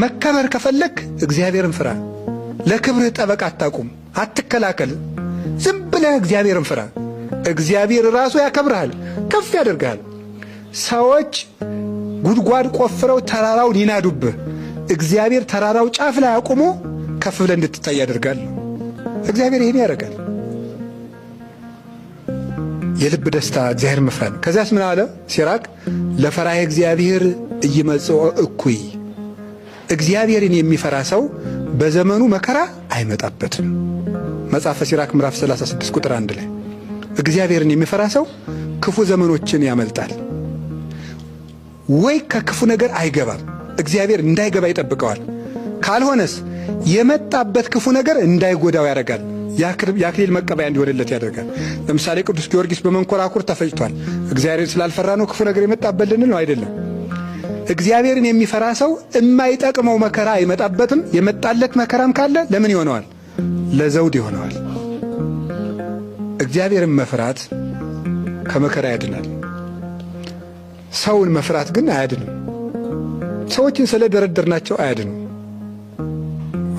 መከበር ከፈለክ እግዚአብሔርን ፍራ። ለክብርህ ጠበቃ አታቁም፣ አትከላከል። ዝም ብለህ እግዚአብሔርን ፍራ። እግዚአብሔር ራሱ ያከብርሃል፣ ከፍ ያደርግሃል። ሰዎች ጉድጓድ ቆፍረው ተራራውን ይናዱብህ፣ እግዚአብሔር ተራራው ጫፍ ላይ አቁሞ ከፍ ብለህ እንድትታይ ያደርጋል። እግዚአብሔር ይህን ያደርጋል። የልብ ደስታ እግዚአብሔር መፍራት ነው። ከዚያስ ምን አለ ሲራክ? ለፈራሄ እግዚአብሔር ኢይመጽኦ እኩይ፣ እግዚአብሔርን የሚፈራ ሰው በዘመኑ መከራ አይመጣበትም። መጽሐፈ ሲራክ ምዕራፍ 36 ቁጥር 1 ላይ እግዚአብሔርን የሚፈራ ሰው ክፉ ዘመኖችን ያመልጣል፣ ወይ ከክፉ ነገር አይገባም። እግዚአብሔር እንዳይገባ ይጠብቀዋል። ካልሆነስ የመጣበት ክፉ ነገር እንዳይጎዳው ያደርጋል። የአክሊል መቀበያ እንዲሆንለት ያደርጋል። ለምሳሌ ቅዱስ ጊዮርጊስ በመንኮራኩር ተፈጭቷል። እግዚአብሔርን ስላልፈራ ነው ክፉ ነገር የመጣበት ልንል ነው? አይደለም። እግዚአብሔርን የሚፈራ ሰው የማይጠቅመው መከራ አይመጣበትም። የመጣለት መከራም ካለ ለምን ይሆነዋል? ለዘውድ ይሆነዋል። እግዚአብሔርን መፍራት ከመከራ ያድናል። ሰውን መፍራት ግን አያድንም። ሰዎችን ስለደረደርናቸው አያድንም።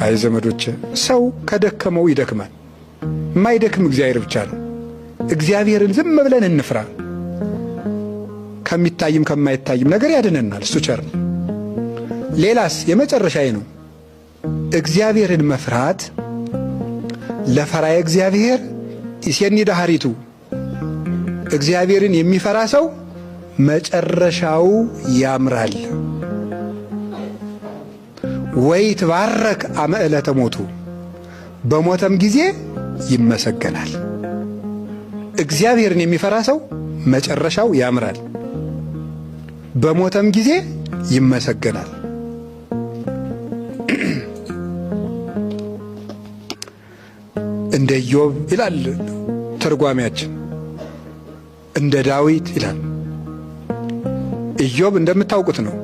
አይ ዘመዶች፣ ሰው ከደከመው ይደክማል። የማይደክም እግዚአብሔር ብቻ ነው። እግዚአብሔርን ዝም ብለን እንፍራ። ከሚታይም ከማይታይም ነገር ያድነናል። እሱ ቸር ነው። ሌላስ የመጨረሻዬ ነው። እግዚአብሔርን መፍራት ለፈራየ እግዚአብሔር ይሴኒ ዳህሪቱ፣ እግዚአብሔርን የሚፈራ ሰው መጨረሻው ያምራል። ወይ ትባረክ አመ ዕለተ ሞቱ፣ በሞተም ጊዜ ይመሰገናል። እግዚአብሔርን የሚፈራ ሰው መጨረሻው ያምራል፣ በሞተም ጊዜ ይመሰገናል። እንደ ኢዮብ ይላል ተርጓሚያችን፣ እንደ ዳዊት ይላል። ኢዮብ እንደምታውቁት ነው።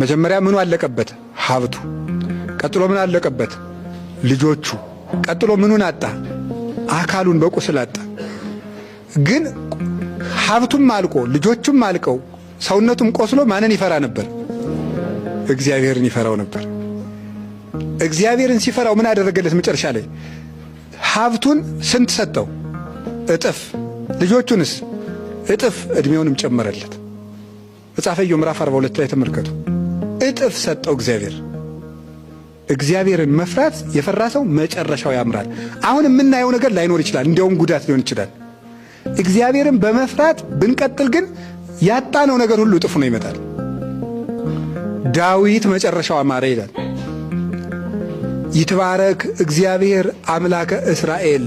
መጀመሪያ ምኑ አለቀበት? ሀብቱ። ቀጥሎ ምን አለቀበት? ልጆቹ። ቀጥሎ ምኑን አጣ? አካሉን በቁስል አጣ። ግን ሀብቱም አልቆ ልጆቹም አልቀው ሰውነቱም ቆስሎ ማንን ይፈራ ነበር? እግዚአብሔርን ይፈራው ነበር። እግዚአብሔርን ሲፈራው ምን አደረገለት? መጨረሻ ላይ ሀብቱን ስንት ሰጠው? እጥፍ። ልጆቹንስ እጥፍ፣ ዕድሜውንም ጨመረለት። መጽሐፈ ኢዮብ ምዕራፍ 42 ላይ ተመልከቱ። እጥፍ ሰጠው እግዚአብሔር። እግዚአብሔርን መፍራት የፈራ ሰው መጨረሻው ያምራል። አሁን የምናየው ነገር ላይኖር ይችላል፣ እንዲያውም ጉዳት ሊሆን ይችላል። እግዚአብሔርን በመፍራት ብንቀጥል ግን ያጣነው ነገር ሁሉ እጥፍ ነው ይመጣል። ዳዊት መጨረሻው አማረ ይላል። ይትባረክ እግዚአብሔር አምላከ እስራኤል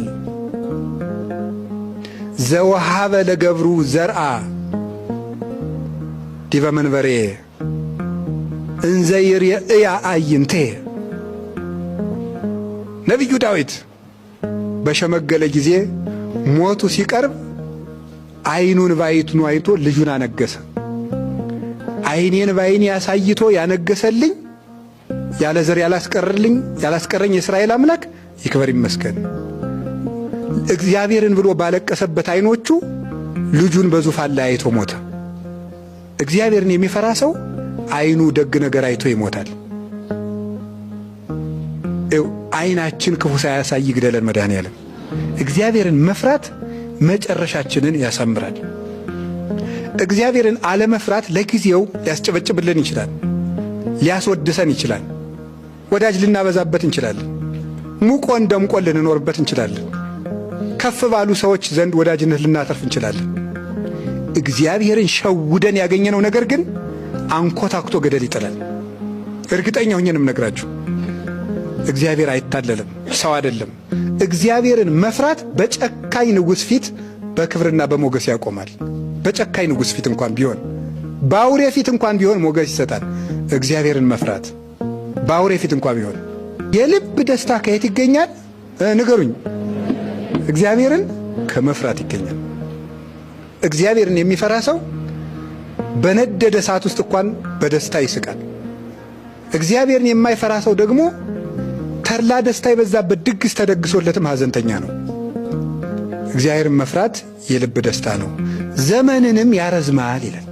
ዘወሃበ ለገብሩ ዘርአ ዲበ መንበሬ እንዘ ይርእያ አዕይንቴ። ነቢዩ ዳዊት በሸመገለ ጊዜ ሞቱ ሲቀርብ ዓይኑን ባይቱን አይቶ ልጁን አነገሰ። ዓይኔን ባይኔ ያሳይቶ ያነገሰልኝ ያለ ዘር ያላስቀረልኝ ያላስቀረኝ የእስራኤል አምላክ ይክበር ይመስገን። እግዚአብሔርን ብሎ ባለቀሰበት ዓይኖቹ ልጁን በዙፋን ላይ አይቶ ሞተ። እግዚአብሔርን የሚፈራ ሰው ዓይኑ ደግ ነገር አይቶ ይሞታል። ዓይናችን ክፉ ሳያሳይ ይግደለን መድኃኔዓለም። እግዚአብሔርን መፍራት መጨረሻችንን ያሳምራል። እግዚአብሔርን አለመፍራት ለጊዜው ሊያስጨበጭብልን ይችላል፣ ሊያስወድሰን ይችላል። ወዳጅ ልናበዛበት እንችላለን። ሙቆን ደምቆን ልንኖርበት እንችላለን። ከፍ ባሉ ሰዎች ዘንድ ወዳጅነት ልናተርፍ እንችላለን። እግዚአብሔርን ሸውደን ያገኘነው ነገር ግን አንኮታኩቶ ገደል ይጥላል። እርግጠኛ ሆኜ ነው የምነግራችሁ። እግዚአብሔር አይታለልም፣ ሰው አይደለም። እግዚአብሔርን መፍራት በጨካኝ ንጉሥ ፊት በክብርና በሞገስ ያቆማል። በጨካኝ ንጉሥ ፊት እንኳን ቢሆን፣ በአውሬ ፊት እንኳን ቢሆን ሞገስ ይሰጣል። እግዚአብሔርን መፍራት በአውሬ ፊት እንኳን ቢሆን። የልብ ደስታ ከየት ይገኛል? ንገሩኝ። እግዚአብሔርን ከመፍራት ይገኛል። እግዚአብሔርን የሚፈራ ሰው በነደደ እሳት ውስጥ እንኳን በደስታ ይስቃል። እግዚአብሔርን የማይፈራ ሰው ደግሞ ተድላ ደስታ የበዛበት ድግስ ተደግሶለትም ሐዘንተኛ ነው። እግዚአብሔርን መፍራት የልብ ደስታ ነው፣ ዘመንንም ያረዝማል ይላል።